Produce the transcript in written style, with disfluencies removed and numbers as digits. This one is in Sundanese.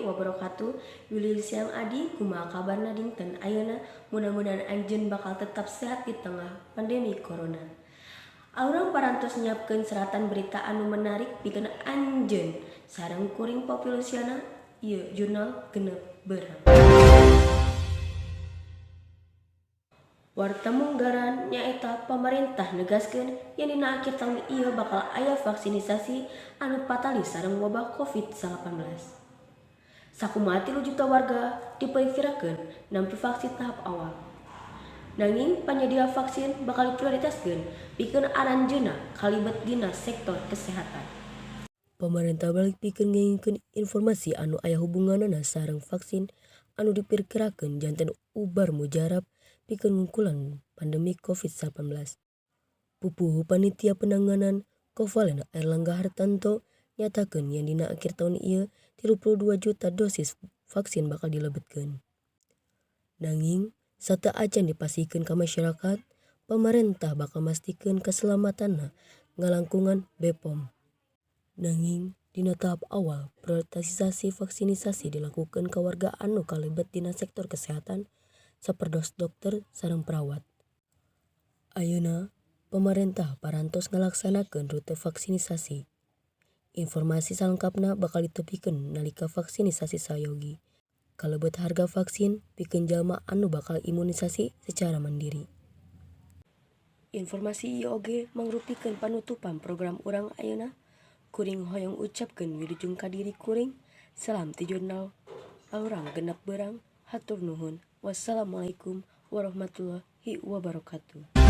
Wabarakatuh. Wilujeng siang, Adi. Kumaha kabarna dinten ayeuna? Mudah-mudahan anjeun bakal tetap sehat di tengah pandemi corona. Urang parantos nyiapkeun seratan berita anu menarik pikeun anjeun. Sareng kuring, Popi Luciana, ieu Jurnal 6 Beurang. Warta munggaran nyaeta pamarentah negaskeun yen dina akhir taun ieu bakal aya vaksinisasi anu patali sareng wabah Covid-19. Sakumaha 3 juta warga diperkirakeun nampi vaksin tahap awal. Nanging panyedia vaksin bakal diprioritaskeun pikeun aranjeunna kalibet dina sektor kesehatan. Pamarentah balik pikeun ngengingkeun informasi anu aya hubunganna sareng vaksin anu dipirkirakeun janten ubar mujarab pikeun ngungkulan pandemi Covid-19. Pupuhu Panitia Penanganan Kovalen Airlangga Hartarto nyatakeun yen dina akhir taun ieu 32 juta dosis vaksin bakal dilebetkeun. Nanging sateuacan dipasihkeun ka masyarakat, pamarentah bakal mastikeun kasalamatanna ngalangkungan BPOM. Nanging dina tahap awal prioritasasi vaksinisasi dilakukeun ka warga anu kalebet dina sektor kesehatan sapertos dokter sareng perawat. Ayeuna pamarentah parantos ngalaksanakeun rute vaksinisasi. Informasi salengkapna bakal ditepikeun nalika vaksinisasi sayogi. Kalebet harga vaksin pikeun jalma anu bakal imunisasi secara mandiri. Informasi ieu oge mangrupikeun panutupan program urang ayeuna. Kuring hoyong ucapkeun wilujeng ka diri kuring. Salam ti Jurnal Urang 6 Beurang. Hatur nuhun. Wassalamualaikum warahmatullahi wabarakatuh.